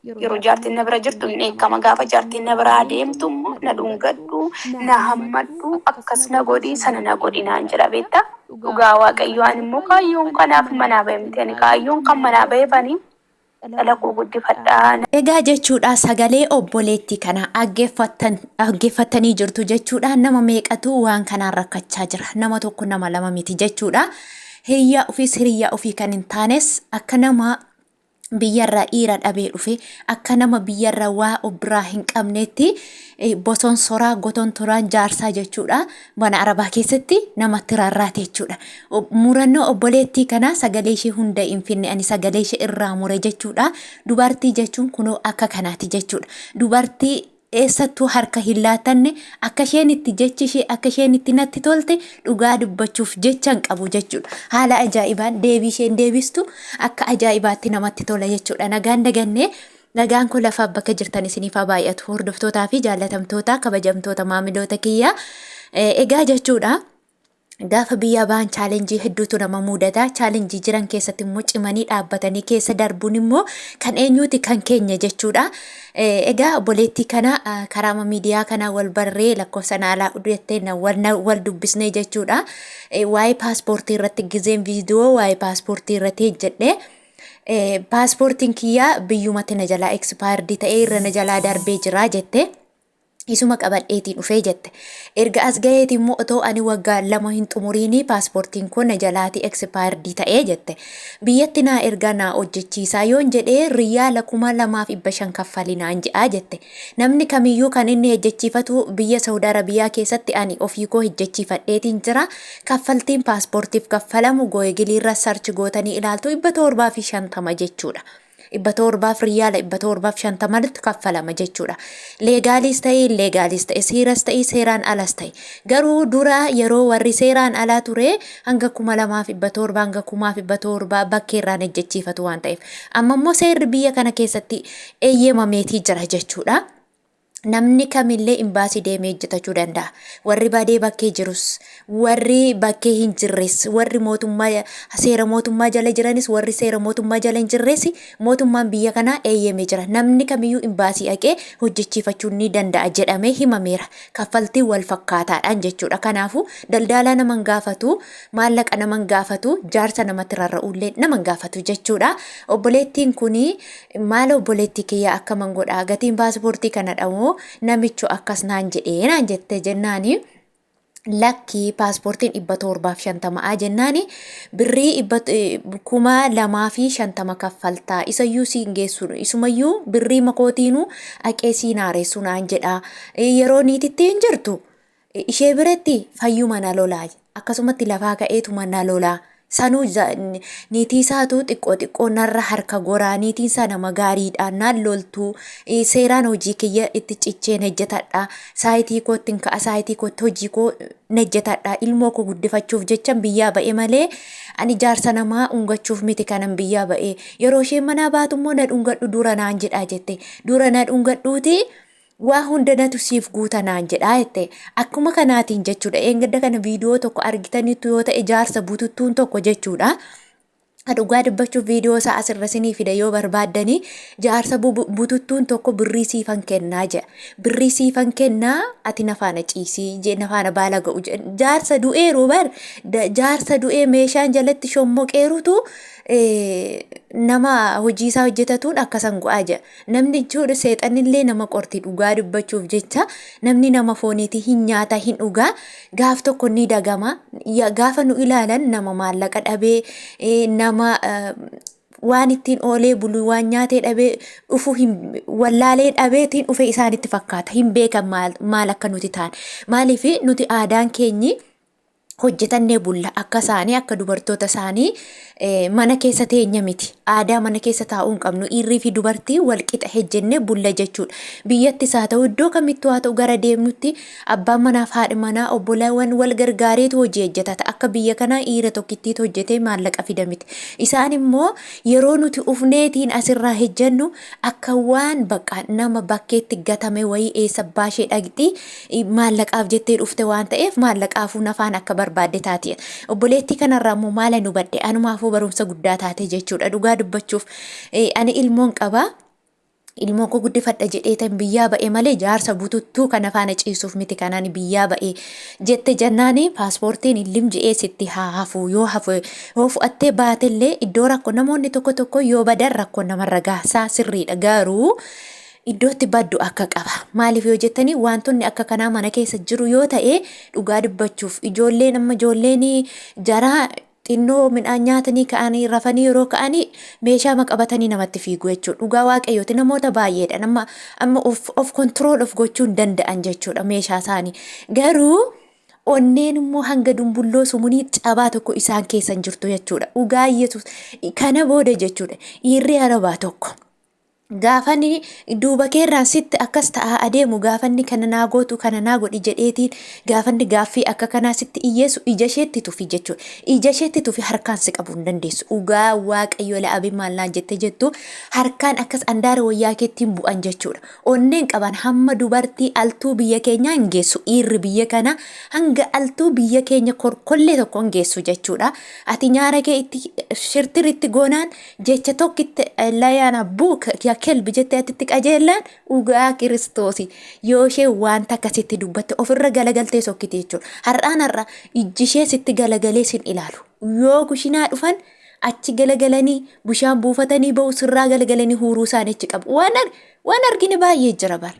Yeroo jaartiin na bira jirtu hin dheekkama. Gaafa jaartiin na biraa deemtu immoo na dhungadhu, na hammadhu, akkas na godhi, sana na godhi naan jedha beektaa. Dhugaa Waaqayyoo ani immoo kaayyoon kanaaf manaa ba'e miti. Ani kaayyoon kan manaa ba'eef ani dhala koo guddifadhaa. Egaa jechuudha sagalee obboleettii kana dhaggeeffattanii jirtu jechuudha. Nama meeqatu waan kanaan rakkachaa jira. Nama tokko nama lama miti jechuudha. Hiriyaa ofiis hiriyaa ofii kan hin taanes akka nama biyyarraa dhiira dhabee dhufe akka nama biyyarraa waa of biraa hin qabneetti bosonsoraa gotontoraan jaarsaa jechuudha mana arabaa keessatti namatti rarraate jechuudha. Murannoo obboleettii kanaa sagalee ishee hunda hin finne ani sagalee ishee irraa mure jechuudha. Dubartii jechuun kunoo akka kanaati jechuudha. Dubartii eessattuu harka hin laatanne akka isheen itti jechi ishee akka isheen itti natti tolte dhugaa dubbachuuf jecha hin qabu jechuudha. Haala ajaa'ibaan deebii isheen deebistu akka ajaa'ibaatti namatti tola jechuudha. Nagaan dagannee nagaan koo lafaaf bakka jirtan isiniif haa baay'atu. Hordoftootaa fi jaallatamtoota kabajamtoota maamiloota kiyyaa. Egaa jechuudha. Gaafa biyyaa bahan chaalenjii hedduutu nama mudata. Chaalenjii jiran keessatti immoo cimanii dhaabbatanii keessa darbuun immoo kan eenyuuti kan keenya jechuudha. Egaa obboleettii kana karaama miidiyaa kana wal barree lakkoofsa naalaa jettee wal dubbisnee jechuudha. Waa'ee paaspoortii irratti gizeen viidiyoo waa'ee paaspoortii irratti hojjedhe. Paaspoortiin kiyyaa biyyumatti na jalaa ekspaayardii ta'ee irra na jalaa darbee jira jette. Isuma qabadheetii dhufee jette. Erga as gaheeti immoo otoo ani waggaa 2 hin xumuriinii paaspoortiin koo na jalaatii eksipaayirdii ta'ee jette. Biyyatti naa ergaa naa hojjechiisaa yoon jedhee riyaala 2500 kaffali naan je'aa jette. Namni kamiyyuu kan inni hejjechiifatu biyya Saudi Arabiyaa keessatti ani ofii koo hejjechiifadheetiin jira. Kaffaltiin paaspoortiif kaffalamu gooyigiliirra sarchi gootanii ilaaltu 750 jechuudha. 700f riyaala 750tti kaffalama jechuudha. Leegaaliis ta'e illeegaaliis ta'e seeras ta'e seeraan alas ta'e. Garuu dura yeroo warri seeraan alaa ture hanga 2700 hanga 1700 bakkeerraan ejjechiifatu waan ta'eef. Amma immoo seerri biyya kana keessatti eeyyamameetii jira jechuudha. Namni kamillee imbaasii deemee hojjetachuu danda'a. Warri badee bakkee jirus, warri bakkee hin jirres, warri mootummaa seera mootummaa jala jiranis, warri seera mootummaa jala hin jirres mootummaan biyya kanaa eeyyamee jira. Namni kamiyyuu imbaasii dhaqee hojjechiifachuu ni danda'a jedhamee himameera. Kaffaltii wal fakkaataadhaan jechuudha. Kanaafuu daldaalaa nama hin gaafatu, maallaqa nama hin gaafatu, jaarsa namatti rarra'ullee nama hin gaafatu jechuudha. Obboleettiin kuni Maalo obboleettii kiyya akkaman godha gatiin paaspoortii kanadha moo namicho akkas naan jedhee naan jette jennaani lakkii paaspoortiin 750 a jennaani birrii 2050 kaffaltaa isayyuu siin geessu isumayyuu birrii makootiinuu aqee siin haaressu naan jedha yeroo niititti hin jirtu Ishee biratti fayyuma na lolaa. Akkasumatti lafaa ka'eetuma na lolaa. Sanuu niitii isaatu xiqqoo xiqqoo narra harka goraa. Niitiin isaa nama gaariidha. Naan loltuu. Seeraan hojii kiyya itti cicheen hojjetadha. Saayitii kootti hin ka'a. Saayitii kootti hojii koo hojjetadha. Ilmoo koo guddifachuuf jechan biyyaa ba'e malee ani jaarsa namaa dhungachuuf miti kanan biyyaa ba'e. Yeroo isheen manaa baatu immoo na dhungadhu dura naan jedhaa jette. Dura na dhungadhuuti. Waa hunda natu siif guuta naan jedhaa jette. Akkuma kanaatiin jechuudha. Eengadda kana viidiyoo tokko argitaniittu yoo ta'e jaarsa bututtuun tokko jechuudha. Dhugaa dubbachuuf viidiyoo isaa asirra isinii fida yoo barbaaddanii jaarsa bututtuun tokko birrii siifan kennaa jedha. Birrii siifan kennaa ati na faana ciisii jee na faana baala ga'u jedha. Jaarsa du'eeru bar jaarsa du'ee meeshaan jalatti shommoqeerutu nama hojii isaa hojjetatuun akkasan go'aa jedha. Namni jechuudha seexannillee nama qorti dhugaa dubbachuuf jecha namni nama fooniiti hin nyaata hin dhugaa gaaf tokko ni dagama gaafa nu ilaalan nama maallaqa dhabee nama waan ittiin oolee bulu waan nyaatee dhabee dhufu hin wallaalee dhabeetiin dhufe isaanitti fakkaata hin beekan maal akka nuti taane maaliif nuti aadaan keenyi hojjetannee bulla akka isaanii akka dubartoota isaanii mana keessa teenya miti aadaa mana keessa taa'uu hin qabnu dhiirrii fi dubartii wal qixa hejjennee bulla jechuudha biyyattis haa ta'u iddoo kamittuu haa ta'u gara deemnutti abbaan manaaf haadhi manaa obbolaawwan wal gargaareetu hojii hojjetata akka biyya kanaa dhiira tokkittiitu hojjetee maallaqa fida miti isaan immoo yeroo nuti ufneetiin asirraa hejjennu akka waan bakka nama bakkeetti gatame wayii eessa baashee dhaqxi maallaqaaf jettee dhufte waan ta'eef maallaqaafuu nafaan akka barbaadde taati. Obboleettii kanarraa immoo maalan hubadhe anumaafuu barumsa guddaa taate jechuudha dhugaa dubbachuuf ani ilmoon qaba. Ilmoo koo guddifadha jedheetan biyyaa ba'e malee jaarsa bututtuu kana faana ciisuuf miti kan ani biyyaa ba'e jette jennaani paaspoortiin illim je'ee sitti haa hafu yoo hafu yoo fu'attee baatellee iddoo rakko namoonni tokko tokko yoo badan rakkoo namarra gaasaa sirriidha garuu iddootti baddu akka qaba maaliif yoo jettanii wantoonni akka kanaa mana keessa jiru yoo ta'e dhugaa dubbachuuf ijoolleen amma ijoolleen jaraa xinnoo midhaan nyaatanii ka'anii rafanii yeroo ka'anii meeshaa qabatanii namatti fiigu jechuudha. Dhugaa waaqayyooti namoota baay'eedha. Nama amma of control of gochuu hin danda'an jechuudha meeshaa isaanii. Garuu onneen immoo hanga dumbulloo sumunii cabaa tokko isaan keessa hin jirtu jechuudha. Dhugaa Yesuus kana booda jechuudha. Dhiirri arabaa tokko gaafanni duuba keerraan sitti akkas ta'aa adeemu gaafanni kana naa gootu kana naa godhi jedheetiin gaafanni gaaffii akka kanaa sitti iyyeessu ija isheetti tufi jechuudha. Ija isheetti tufi harkaan si qabuu hin dandeessu. Dhugaa waaqayyo la'abii maal naan jette jettu harkaan akkas andaara wayyaa keettiin bu'an jechuudha. Onneen qaban hamma dubartii altuu biyya keenyaa hin geessu. Dhiirri biyya kana hanga altuu biyya keenya korkollee tokko hin geessu jechuudha. Ati nyaara kee itti shirtiritti goonaan jecha tokkitti layaana buuk yaa kelbi jettee atitti qajeellaan dhugaa kiristoosi yoo ishee wanta akkasitti dubbatte ofirra galagaltee sokkiti jechuudha. Har'aan har'a ijji ishee sitti galagalee sin ilaalu. Yoo kushinaa dhufan achi galagalanii bishaan buufatanii ba'u sirraa galagalanii huuruu isaanii achi qabu. Waan argine baay'ee jira bara.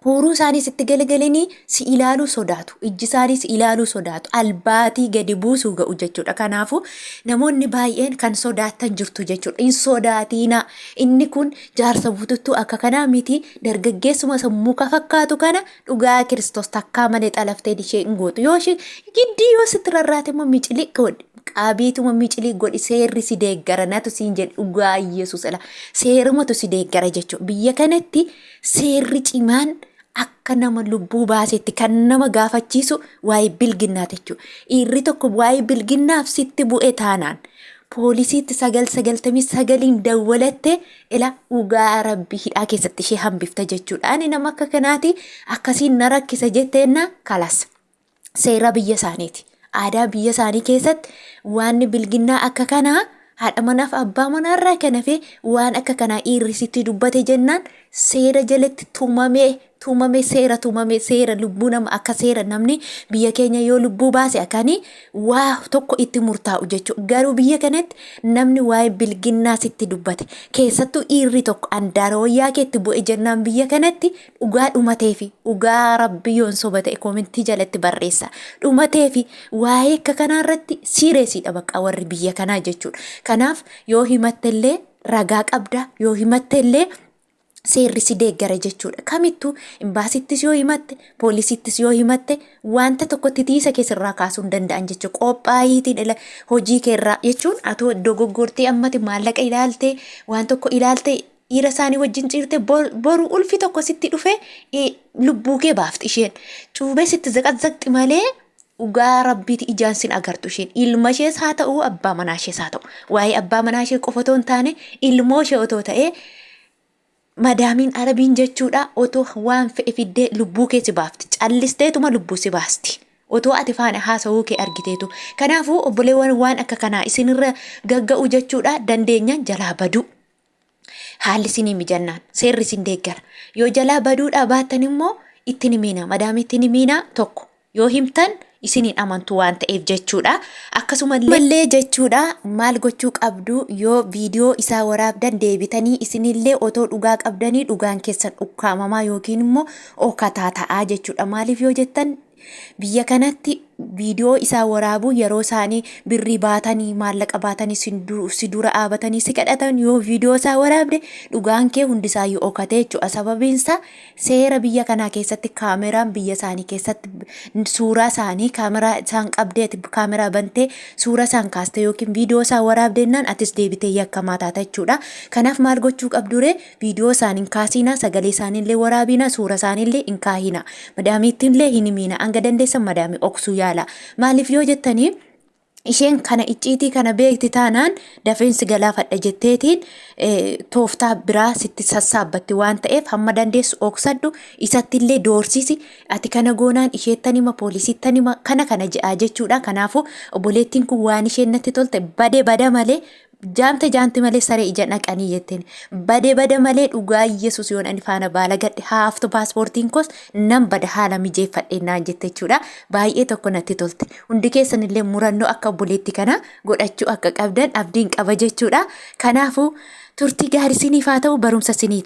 Huuruu isaanii sitti galagalanii si ilaaluu sodaatu. Ijji isaanii si ilaaluu sodaatu. Albaatii gadi buusuu ga'u jechuudha. Kanaafuu namoonni baay'een kan sodaatan jirtu jechuudha. Hin sodaatiina. Inni kun jaarsa bututtuu akka kanaa miti. Dargaggeessuma sammuu ka fakkaatu kana dhugaa Kiristoos takkaa malee xalaftee ishee hin gootu. Yoo ishee giddii yoo sitti rarraate immoo micilii godhi. Qabiituma micilii godhi seerri si deeggara natu siin jedhe dhugaa Yesuus ala. Seerumatu si deeggara jechuudha. Biyya kanatti seerri cimaan akka nama lubbuu baasetti kan nama gaafachiisu waa'ee bilginnaati jechuudha. Dhiirri tokko waa'ee bilginnaaf sitti bu'e taanaan poolisiitti 999n dawwalatte ila dhugaa rabbii hidhaa keessatti ishee hambifta jechuudha. Ani nama akka kanaati akkasiin na rakkisa jetteenna kalas. Seera biyya isaaniiti. Aadaa biyya isaanii keessatti waan bilginnaa akka kanaa haadha manaaf abbaa manaarraa kan hafe waan akka kanaa dhiirri sitti dubbate jennaan seera jalatti tumamee tumamee seera tumamee seera lubbuu nama akka seera namni biyya keenya yoo lubbuu baase akkanii waa tokko itti murtaa'u jechuudha. Garuu biyya kanatti namni waa'ee bilginnaa sitti dubbate keessattuu dhiirri tokko andaara wayyaa keetti bu'e jennaan biyya kanatti dhugaa dhumateefi dhugaa rabbi yoon soba ta'e koomentii jalatti barreessa. Dhumateefi waa'ee akka kanaa irratti siireesiidha bakka warri biyya kanaa jechuudha. Kanaaf yoo himatte illee ragaa qabda yoo himatte illee seerri si deeggara jechuudha. Kamittuu imbaasittis yoo himatte poolisittis yoo himatte wanta tokkotti tiisa keessarraa kaasuu hin danda'an jechuudha. Qophaayiitiin ila hojii keerraa jechuun atoo dogoggortee ammati maallaqa ilaaltee waan tokko ilaaltee dhiira isaanii wajjin ciirte boru ulfi tokko sitti dhufe lubbuu kee baafti isheen. Cuubee sitti zaqazzaqxi malee dhugaa rabbiiti ijaan sin agartu isheen. Ilma ishees haa ta'u abbaa manaa ishees haa ta'u. Waa'ee abbaa manaa ishee qofa otoo hin taane ilmoo ishee otoo ta'ee madaamiin arabiin jechuudha otoo waan fe'e fiddee lubbuu kee si baafti. Callisteetuma lubbuu si baasti. Otoo ati faana haasawuu kee argiteetu. Kanaafuu obboleewwan waan akka kanaa isinirra gagga'u jechuudha dandeenyaan jalaa baduu. Haalli isinii mijannaan seerri isin deeggara. Yoo jalaa baduudhaa baattan immoo ittiin himiina. Madaamii ittiin himiina tokko yoo himtan isiniin amantu waan ta'eef jechuudha. Akkasumallee jechuudha maal gochuu qabdu yoo viidiyoo isaa waraabdan deebitanii isinillee otoo dhugaa qabdanii dhugaan keessan ukkaamamaa yookiin immoo okataa ta'aa jechuudha. Maaliif yoo jettan biyya kanatti viidiyoo isaa waraabuu yeroo isaanii birrii baatanii maallaqa baatanii si dura dhaabatanii si kadhatan yoo viidiyoo isaa waraabde dhugaan kee hundisaayyuu okatee jechuudha. Sababiin isaa seera biyya kanaa keessatti kaameraan biyya isaanii keessatti suuraa isaanii kaameraa isaan qabdeeti kaameraa bantee suura isaan kaaste yookiin viidiyoo isaa waraabdennaan atis deebitee yakkamaa taata jechuudha. Kanaaf maal gochuu qabduree viidiyoo isaanii hin kaasiinaa sagalee isaaniillee waraabiinaa suura isaaniillee hin kaahinaa madaamiittiillee hin himiina hanga dandeessan madaamii oksuu yaala. Maaliif yoo jettanii isheen kana icciitii kana beekti taanaan dafeensi galaafadha jetteetiin tooftaa biraa sitti sassaabbatti waan ta'eef hamma dandeessu oksadhu isattillee doorsisi ati kana goonaan isheettan hima poolisittan hima kana kana jedhaa jechuudha. Kanaafuu obboleettiin kun waan isheen natti tolte bade bada malee Jaamte jaamti malee saree ija naqanii jetteen. Bade bada malee dhugaa Yesuus yoon ani faana baala gadhe haaftu paaspoortiin koos nan bada haala mijeeffadhe naan jette jechuudha. Baay'ee tokko natti tolte. Hundi keessan illee murannoo akka obboleetti kana godhachuu akka qabdan abdiin qaba jechuudha. Kanaafuu turtii gaarii siniif haa ta'u, barumsa sinii ta'a.